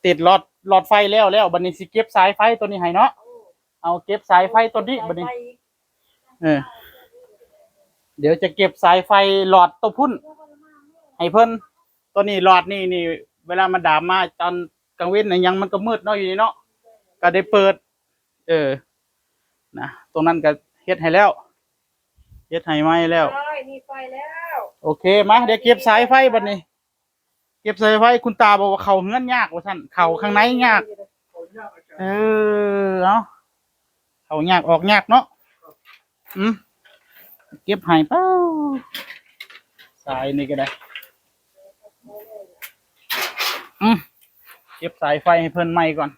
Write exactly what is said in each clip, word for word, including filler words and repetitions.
ติดหลอด หลอดไฟแล้ว แล้วบัดนี้สิเก็บสายไฟตัวนี้ให้เนาะ เอาเก็บสายไฟตัวนี้บัดนี้ เออ เดี๋ยวจะเก็บสายไฟหลอดตัวพุ้น ให้เพิ่น ตัวนี้หลอดนี่นี่ เวลามาดามมาตอนกลางเว็นนะยังมันก็มืดเนาะ อยู่นี่เนาะ ก็ได้เปิด เออ นะ ตรงนั้นก็เฮ็ดให้แล้ว เฮ็ดให้ใหม่แล้ว โอ้ย มีไฟแล้ว โอเค มา เดี๋ยวเก็บสายไฟบัดนี้ เก็บสายไฟ คุณตาบอกว่าเข้าเฮือนยากว่าซั่น เข้าข้างในยาก เออ เอา เข้ายากออกยากเนาะ อืม เก็บให้เป้า สายนี่ก็ได้ อืม เก็บสายไฟให้เพิ่นใหม่ก่อน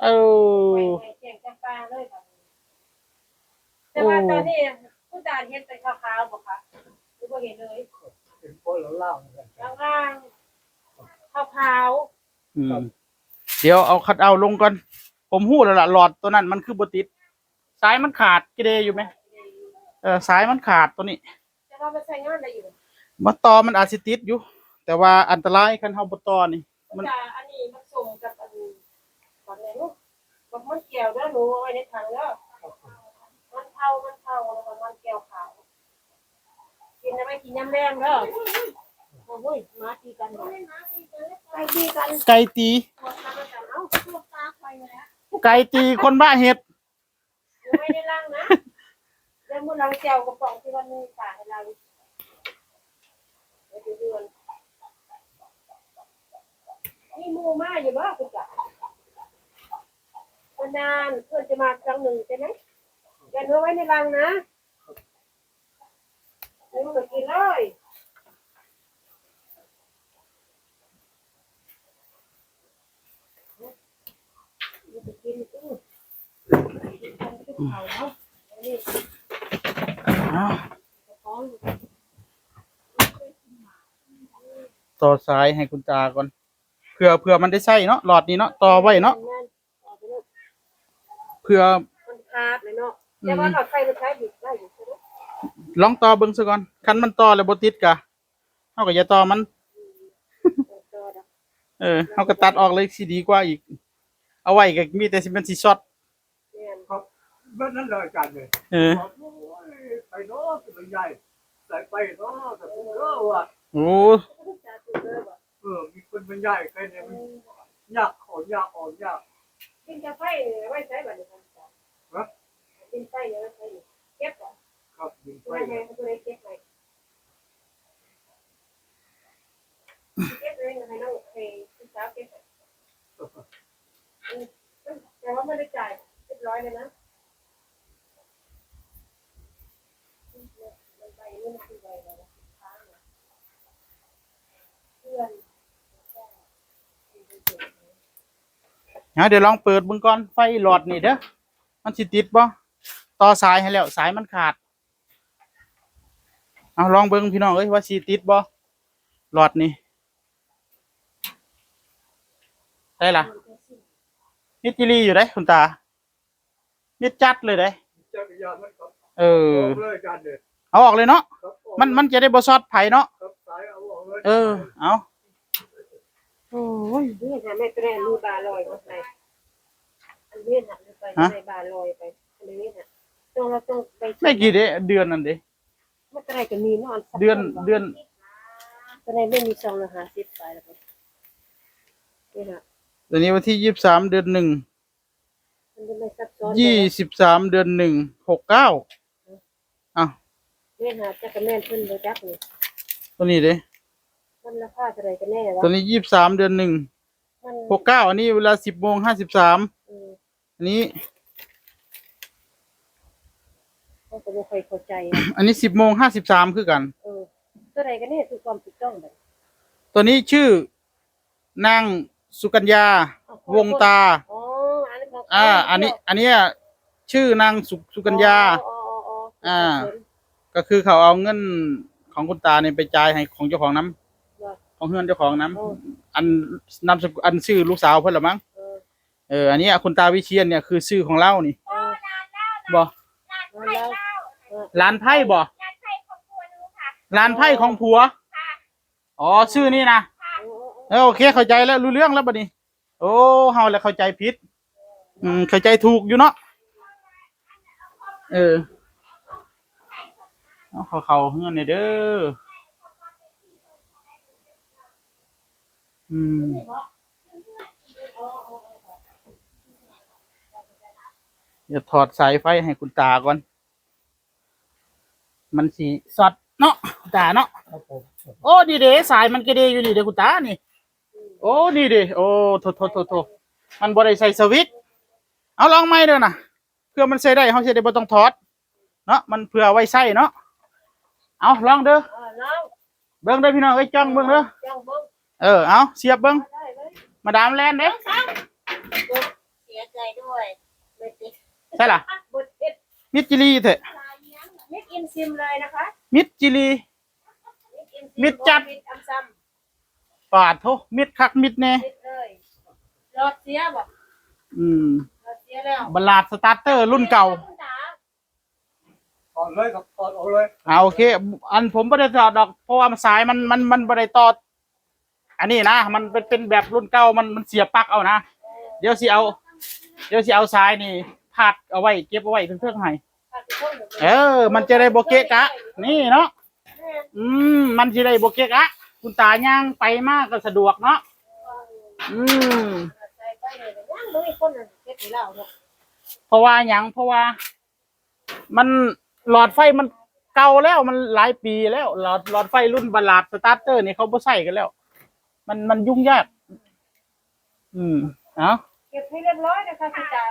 เออ แจ้งจำปาเลยบัดนี้ แต่ว่าตอนนี้คุณตาเห็นเป็นขาวๆบ่คะ หรือบ่เห็นเลย เป็นคนละล่างกัน ล่างๆ ขาวๆ อืม เดี๋ยวเอาคัทเอาท์ลงก่อน ผมฮู้แล้วล่ะ หลอดตัวนั้นมันคือบ่ติด สายมันขาดกิเดอยู่ไหม เออ สายมันขาดตัวนี้ แต่ว่ามันใช้งานได้อยู่ มาต่อมันอาจสิติดอยู่ แต่ว่าอันตรายคันเฮาบ่ต่อนี่ มัน จะอันนี้มันส่งกับอัน บักไหนลูก บักมันแก้วเด้อหนู เอาไว้ในถังเด้อ มันเผา มันเผา แล้วก็มันแก้วขาว กินเอาไว้กินยามแลงเด้อ โอ้ย หมาตีกัน ไก่ตีกัน ไก่ตี ปวดตากัน เอ้า ปวดตาไปแล้ว ไก่ตีคนบ้าเห็ด อยู่ไว้ในรังนะ เดี๋ยวมื้อหลังแจ่วกระป๋องที่มันมีฝาให้เรา เดี๋ยวจะเดือน มีหมู่มาอยู่บ่คุณจ๋า นานๆ เพื่อนจะมาครั้งหนึ่งใช่ไหม อย่าเนื้อไว้ในรังนะ นี่มันก็กินเลย นี่ก็กิน อืม เอา ต่อสายให้คุณตาก่อน เผื่อ เผื่อมันได้ใช้เนาะ หลอดนี้เนาะ ต่อไว้เนาะ เผื่อ มันขาดเลยเนาะ อืม แต่ว่าหลอดไฟมันใช้อยู่ ได้อยู่ใช่ไหม ลองต่อเบิ่งซะก่อน คันมันต่อแล้วบ่ติดกะ เฮาก็อย่าต่อมัน อืม ต่อดอก เออ เฮาก็ตัดออกเลยสิดีกว่าอีก เอาไว้ก็มีแต่สิมันสิช็อต แม่น ครับ แบบนั้นเลยอาจารย์เลย เออ บอก โอ้ย ไปเนาะ เป็นใหญ่ ใส่ไปเนาะ แต่ผมเด้อว่ะ โอ้ สาธุเด้อว่ะ เออ มีคนบรรยายไปเนี่ย มัน อืม ยากขอยากออกยาก เป็นกาแฟเนี่ย ไว้ใช้บัดนี้ครับ ฮะ เป็นไฟเนี่ย ไว้ใช้อยู่ เก็บก่อน ครับ เป็นไฟ ไว้ให้เขาเลยเก็บไว้ เก็บไว้ให้น้อง ให้พี่สาวเก็บไว้ อืม แต่ว่าไม่ได้จ่าย เรียบร้อยเลยนะ นะ เดี๋ยวลองเปิดเบิ่งก่อน ไฟหลอดนี่เด้อ มันสิติดบ่ ต่อสายให้แล้ว สายมันขาด เอาลองเบิ่งพี่น้องเอ้ย ว่าสิติดบ่ หลอดนี่ ได้ล่ะ มิดอีหลีอยู่เด้ คุณตา มิดจัดเลยเด้ จักรยานมันครับ เออ ออกเลยอาจารย์เนี่ย เอาออกเลยเนาะ ครับ ออก มัน มันจะได้บ่ช็อตไผเนาะ ครับ สายเอาออกเลย เออ เอา โอ้ย นี่ค่ะ แม่แตรมือบาลอยมาใส่ อันนี้ค่ะ ไป ฮะ ใส่บาลอยไป อันนี้ค่ะ ต้อง เราต้องไป ไม่กี่เด้ เดือนนั่นเด้ แม่แตรก็มีเนาะ อันสัก เดือน ต้นบ่ เดือน ตอนนี้ไม่มีซองละห้าสิบไปแล้วก็ นี่ค่ะ ตอนนี้วันที่ยี่สิบสาม เดือนหนึ่ง มันจะไม่ซับซ้อน ยี่สิบสาม เดือนหนึ่ง หกเก้า อ้าว เนี่ยค่ะ จักรแม่นเพิ่นบ่จักนี่ ตัวนี้เด้ มันราคาเท่าไหร่กันแน่วะ ตัวนี้ ยี่สิบสาม เดือนหนึ่ง มัน หกเก้า อันนี้เวลา สิบโมง ห้าสิบสาม เออ อันนี้ เขาก็บ่ค่อยเข้าใจอะ อันนี้ สิบโมง ห้าสิบสาม คือกัน เออ เท่าไหร่กันแน่ คือความถูกต้องบัด ตัวนี้ชื่อ นางสุกัญญา อ้าว วงตา อ๋อ อันนี้ของ อ่า อันนี้ อันเนี้ยชื่อนางสุ สุกัญญา อ๋อ อ๋อ อ๋อ อ๋อ อ่า ก็คือเขาเอาเงินของคุณตาเนี่ยไปจ่ายให้ของเจ้าของนำ เหรอ ของเฮือนเจ้าของนำ อ๋อ อันนามสกุล อันชื่อลูกสาวเพิ่นละมั้ง เออ เออ อันนี้คุณตาวิเชียรเนี่ยคือชื่อของเรานี่ อ๋อ บ่ อ๋อ แล้ว เออ หลานไพร่บ่ หลานไพร่ของผัว อ๋อ ชื่อนี่นะ โอ้ โอ้ โอ้ เออ โอเค เข้าใจแล้ว รู้เรื่องแล้วบัดนี้ โอ้ เฮาแหละเข้าใจผิด อืม เข้าใจถูกอยู่เนาะ เออ เอาเข้า เข้าเฮือนแหน่เด้อ อืม เดี๋ยวถอดสายไฟให้คุณตาก่อน มันสิช็อตเนาะ คุณตาเนาะ ครับผม โอ้ นี่เด้ สายมันกระเดอยู่นี่เด้ คุณตานี่ โอ้ นี่เด้ โอ้ โทษ โทษ โทษ โทษ มันบ่ได้ใส่สวิตช์ เอาลองใหม่เด้อนะ เพื่อมันใส่ได้ เฮาสิได้บ่ต้องถอด เนาะ มันเพื่อไว้ใส่เนาะ เอาลองเด้อ เออ ลอง เบิ่งเด้อพี่น้องเอ้ย จ้องเบิ่งเด้อ จ้องเบิ่ง เออ เอาเสียบเบิ่ง ได้เลย มาดามแลนเด้ เสียใจด้วย ไม่ติด ใช่ล่ะ บดติด มิดจิลีแท้ มิดอินซิมเลยนะคะ มิดจิลี มิดอินซิม มิดจัด บ่มิดอัมซัม ปาดโท มิดคักมิดแน่ มิดเลย หลอดเสียบ่ อืม หลอดเสียแล้ว บาลาดสตาร์เตอร์รุ่นเก่า คุณตา ถอดเลยครับ ถอดออกเลย อ่า โอเค อันผมบ่ได้ถอดดอก เพราะว่ามันสายมัน มัน มันบ่ได้ต่อ อันนี้นะ มันเป็น เป็นแบบรุ่นเก่า มัน มันเสียบปลั๊กเอานะ เดี๋ยวสิเอา เดี๋ยวสิเอาสายนี่พาดเอาไว้ เก็บเอาไว้เทิงๆให้ เออ มันจะได้บ่เกะกะ นี่เนาะ อืม มันสิได้บ่เกะกะ คุณตาย่างไปมาก็สะดวกเนาะ อืม เพราะว่าหยัง เพราะว่า มัน หลอดไฟมันเก่าแล้ว มันหลายปีแล้ว หลอด หลอดไฟรุ่นบาลาดสตาร์เตอร์นี่เขาบ่ใช้กันแล้ว มัน มันยุ่งยาก อืม เอา เก็บให้เรียบร้อยนะคะคุณตา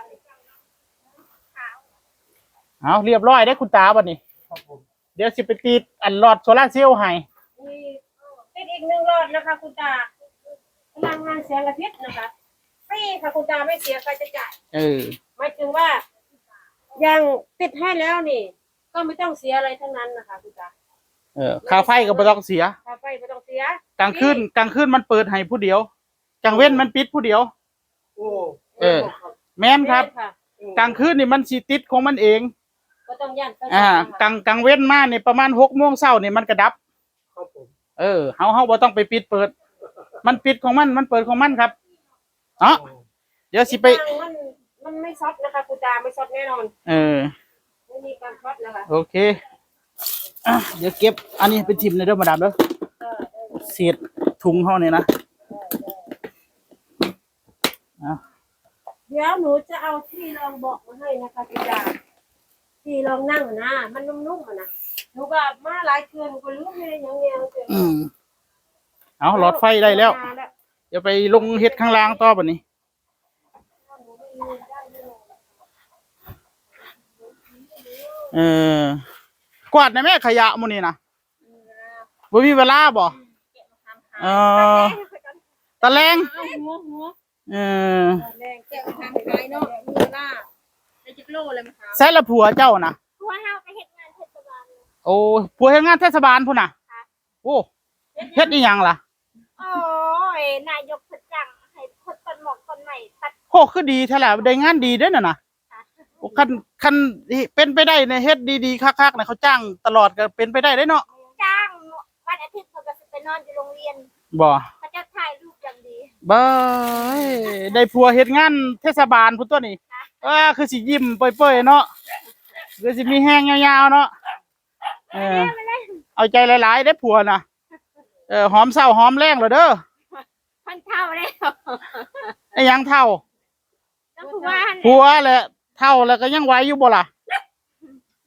เอาเรียบร้อยได้อคุณตาบัดนี้ ครับผม เดี๋ยวสิไปติดอันหลอดโซลาร์เซลล์ให้ มีติดอีกหนึ่งหลอดนะคะคุณตา พลังงานแสงอาทิตย์นะคะ ฟรีค่ะคุณตา ไม่เสียค่าใช้จ่าย เออ หมายถึงว่า อย่างติดให้แล้วนี่ ก็ไม่ต้องเสียอะไรทั้งนั้นนะคะคุณตา เออ ค่าไฟก็บ่ต้องเสีย ค่าไฟไม่ต้องเสีย กลางคืน ฟรี กลางคืนมันเปิดให้ผู้เดียว กลางเว้นมันปิดผู้เดียว โอ้ เออ แม่นครับ แม่นค่ะ กลางคืนนี่มันสิติดของมันเอง บ่ต้องย้านไฟ อ่า ช็อตนะคะ กลาง กลางเว้นมานี่ประมาณหกโมงเช้านี่มันก็ดับ ครับผม เออ เฮา เฮาบ่ต้องไปปิดเปิด มันปิดของมัน มันเปิดของมันครับ เนาะ โอ้ เดี๋ยวสิไป มัน มันไม่ช็อตนะคะคุณตา ไม่ช็อตแน่นอน เออ ไม่มีการช็อตนะคะ โอเค อ่ะ เดี๋ยวเก็บอันนี้ไปถิ่มในเด้อมาดามเด้อ เออ เออ เศษถุงเฮานี่นะ เออ เออ อ่ะ เดี๋ยวหนูจะเอาที่รองเบาะมาให้นะคะคุณตา ที่รองนั่งอะนะ มันนุ่มๆอะนะ หนูก็มาหลายเทื่อ หนูก็ลืมเลย ยังไง อืม เอา หลอดไฟได้แล้ว มาแล้ว เดี๋ยวไปลงเฮ็ดข้างล่างต่อบัดนี้ เออ กวาดหน่อยแม่ ขยะหมู่นี่นะ บ่มีเวลาบ่ เออ ตะแลง เอาหัว หัว เออ ตะแลงแกะทางขายเนาะ มีเวลา ได้จักโลเลยมาถาม ใส่ละผัวเจ้านะ ผัวเฮาไปเฮ็ดงานเทศบาล โอ้ ผัวเฮ็ดงานเทศบาลพุ้นน่ะ ค่ะ โอ้ เฮ็ดอีหยังล่ะ โอ้ย นายกเพิ่นจ้างให้ขุดต้นหมอกต้นไม้ตัด โห คือดีแท้ล่ะ ได้งานดีเด้อน่ะนะ ค่ะ โอ้ คัน คันเป็นไปได้เนี่ย เฮ็ดดีๆ คักๆ เนี่ย เขาจ้างตลอดก็เป็นไปได้เด้อเนาะ จ้างวันอาทิตย์เพิ่นก็สิไปนอนอยู่โรงเรียน บ่ เขาจะถ่ายรูปอย่างดี บ่ ได้ผัวเฮ็ดงานเทศบาลพุ้นตัวนี้ ค่ะ เออ คือสิยิ้มเปื่อยๆ เนาะ คือสิมีแฮงยาวๆ เนาะ เออ เอาใจหลายๆ เด้อผัวน่ะ เออ หอมเช้าหอมแลงแล้วเด้อ เพิ่นเฒ่าแล้ว ไอ้หยังเฒ่า แล้วผัวหั่นแหละ ผัวแหละ เฒ่าแล้วก็ยังไหวอยู่บ่ล่ะ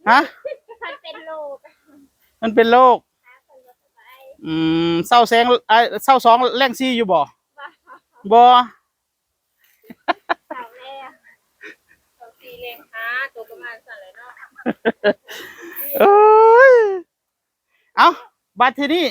ฮะ เพิ่นเป็นโรค มันเป็นโรค ค่ะ เพิ่นบ่สบาย อืม เช้าแสง ไอ้ เช้าสองแลงสี่อยู่บ่ บ่ บ่ เฒ่าแล้ว เช้าสี่แลงห้า ตัวประมาณสั่นแหละเนาะ เอ้ย เอ้า บัดทีนี้